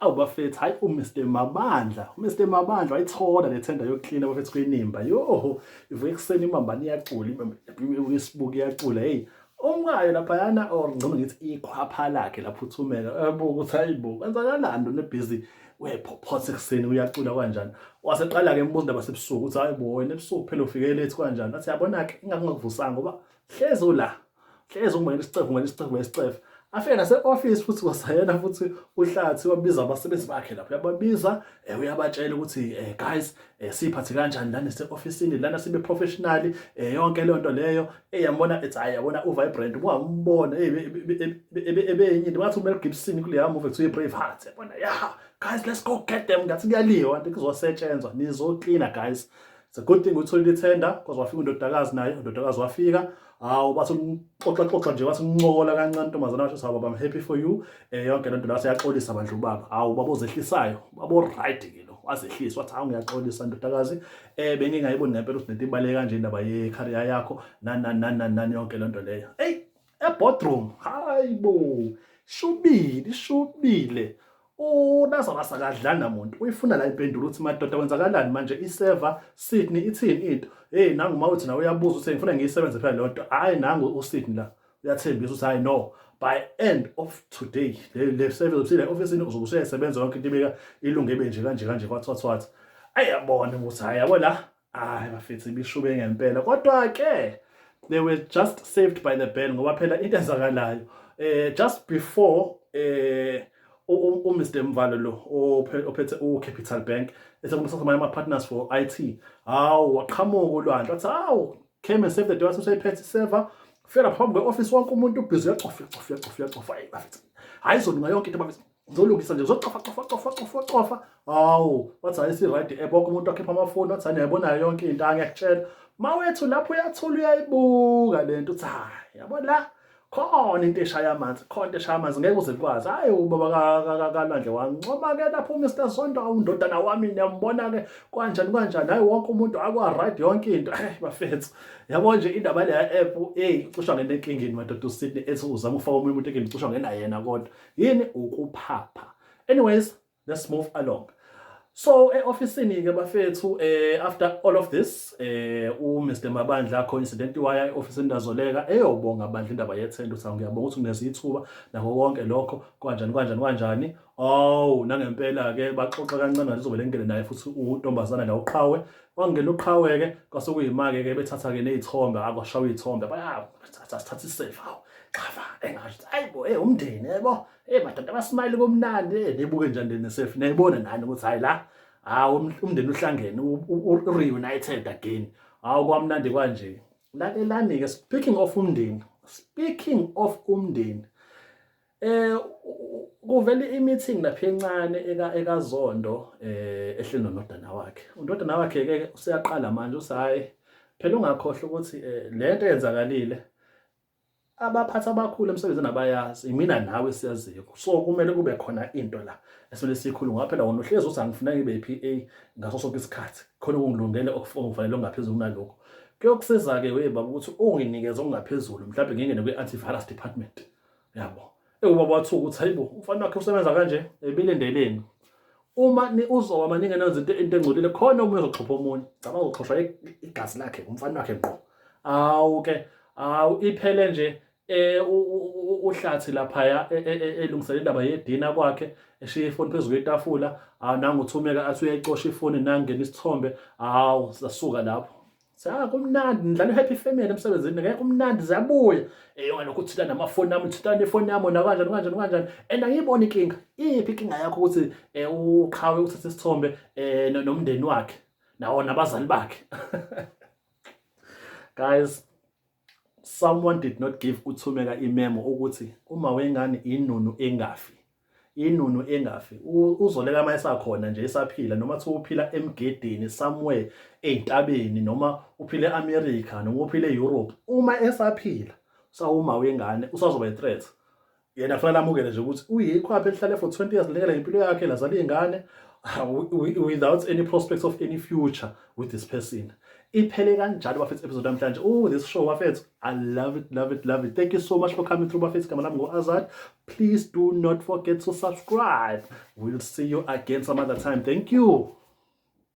Awu bafethu, hayi uMr Mabandla, uMr Mabandla wayithola le tender yokuklina bafethu kwinimba. Yo, ivuka ekuseni imambane iyacula, isibuku iyacula, hey. Umkayo laphayana or ngcono ngithi ikhwapha lakhe laphuthumeka, ebuka ukuthi hayibo, kwenzakalani lona busy wephophothi ekuseni uyacula kanjani. Waseqala-ke embuza indaba sebusuku ukuthi hayibo wena ebusuku phela ufike late kanjani. Athi yabona-ke ingakungakuvusanga ngoba hlezi ula. Hlezi ungena isicefe ungena isicefe ungena isicefe. Afike nase-office futhi kwasayena futhi uHlathi wabiza abasebenzi bakhe lapho uyababiza uyabatshela ukuthi guys siphathe kanjani lana ese-ofisini lana sibe professional yonke leyo nto leyo eyambona ethi hayi yabona uvibrant ubungambona ebenye into ngathi uMel Gibson kuleya movie kuthiwa i-Braveheart yabona yeah guys, let's go get them, ngathi kuyaliwa kanti kuzosetshenzwa nizoklina guys. It's a good thing utholile ithenda because wafika undodakazi naye, undodakazi wafika, hawu bathi xoxa xoxa nje wathi uncokola kancane intombazana washo hawu baba, I'm happy for you, yonke lento la siyaxolisa bandla ubaba, hawu baba ozehlisayo, baba right ke lo wazehlisa wathi hawu ngiyaxolisa ndodakazi, bengingayiboni ngempela ukuthi lento ibaleke kanje indaba ye career yakho nani nani nani nani yonke lento leyo. Hey, eboardroom, hayibo, shubile shubile. ULazarus akadlali namuntu, uyifuna la impendulo ukuthi madoda kwenzakalani manje i-server Sydney ithini into. Hey nangu mawuthi nawe uyabuza ukuthi ngifuna ngiyisebenze phela leyo nto. Hayi nangu uSydney la uyathembisa ukuthi hayi no, by end of today le service usile office uzobe usuyayisebenza yonke into ibeka ilunge ibe nje kanje kanje kwathwathwathi. Ayabona ukuthi hayi yabo la, hayi bafethu ibishube ngempela, kodwa ke they were just saved by the bell ngoba phela into enzakalayo just before uMr Mvalo lo ophethe uCapital Bank esekumsasa amanye ama-partners for IT, hawu waqhamuka ulwandle wathi hawu came and saved the day, wathi useyiphethe server fika phambi kwe-office wonke umuntu ubhizi uyacofa uyacofa uyacofa uyacofa, hayi bafethu hayi izolunga yonke into bafethu ngizolungisa nje uzocofa cofa cofa cofa cofa, hawu wathi hayi si-right wonke umuntu wakhipha amafoni wathi niyayibona yonke into angiyakutshela mawethu lapho uyathula uyayibuka lento uthi hayi yabo la khona into eshaya amanzi, khona into eshaya amanzi ngeke uze likwazi. Hayi ubaba kaLwandle wancoma ke lapho uMr Zondo, awundodana wami niyambona ke kanjani kanjani, hayi wonke umuntu akwa right yonke into. Bafethu yabo nje indaba le app hey ucisha ngene enkingeni madoda uSydney ethi uzama ufaka omunye umuntu enkingeni ucisha ngena yena kodwa yini ukuphapha. Anyways, let's move along. So e-ofisini ke bafethu after all of this uMr Mabandla coincidentally waya e-ofisini kaZoleka eyobonga bandla indaba yethenda ukuthi ngiyabonga ukuthi ngineze ithuba nakho konke lokho kanjani kanjani kanjani. Oh nangempela ke baxoxa kancane lizobe lengene naye futhi untombazana la uqhawe wangena uqhawe ke kwase kuyimake ke bethatha ke nezithombe akwashawa izithombe baya thatha sithatha iselfie hawo xafa engasho hayibo umndeni yebo madoda abasmile komnandi nibuke njani ne selfie niyibona nani ukuthi hayi la hawu umndeni uhlangene reunited again, hawu kwamnandi kanje. Lalelani ke, speaking of umndeni, speaking of umndeni, kuvela i-meeting lapha encane eka ekaZondo ehleli nondodana wakhe. Undodana wakhe ke useyaqala manje usayi phela ungakhohlwa ukuthi lento eyenzakalile abaphathi abakhulu emsebenzini abayazi, imina nawe siyaziyo, so kumele kube khona into la esimele siyikhulume ngoba phela wona uhlezi uthi angifuna ngibe i-PA ngaso sonke isikhathi, khona ukungilungele okufanele okungaphezulu kunalokho. Kuyokusiza-ke we baba ukuthi unginikeze okungaphezulu, mhlawumbe ngingene kwi-antivirus department yabo. Ubaba wathuka ukuthi hayibo umfana wakhe usebenza kanje ebilindeleni uma uzoba maningi enenza into engcolile khona omunye uzoxhopha omunye, cabanga uxhoshwa igazi lakhe umfana wakhe ngqo. Awu ke awu iphele nje uhlathi laphaya elungisela indaba yedina kwakhe eshiya ifoni phezu kwetafula, awu nangu uThumeka athi uyayicosha ifoni nangena isithombe, awu sasuka lapho. Cha kumnandi nidlala i-happy family emsebenzini ngeke kumnandi ziyabuya. Ngalokho uthinta namafoni ami uthinta nefoni yami na kanjani kanjani kanjani. And angiyiboni inkinga. Iphi inkinga yakho ukuthi uqhawe uthathe isithombe nomndeni wakhe nawo nabazali bakhe. Guys, someone did not give uThumeka imemo ukuthi uma wengane inunu engafi. Inunu engafi uzoleka uma esakhona nje esaphila noma kuthiwa uphila emgedeni somewhere ey'ntabeni noma uphila e-America noma uphila e-Europe, uma esaphila sawuma wengane usazoba i-threat. Yena kufanele amukele nje ukuthi uyikhwapha elihlale for 20 years linikele ngempilo yakhe lazala iy'ngane without any prospects of any future with this person. Iphele kanjalo bafethu episode namhlanje. Oh, this show bafethu, I love it, love it, love it. Thank you so much for coming through bafethu. Igama lami ngu-Azad. Please do not forget to subscribe. We'll see you again some other time. Thank you.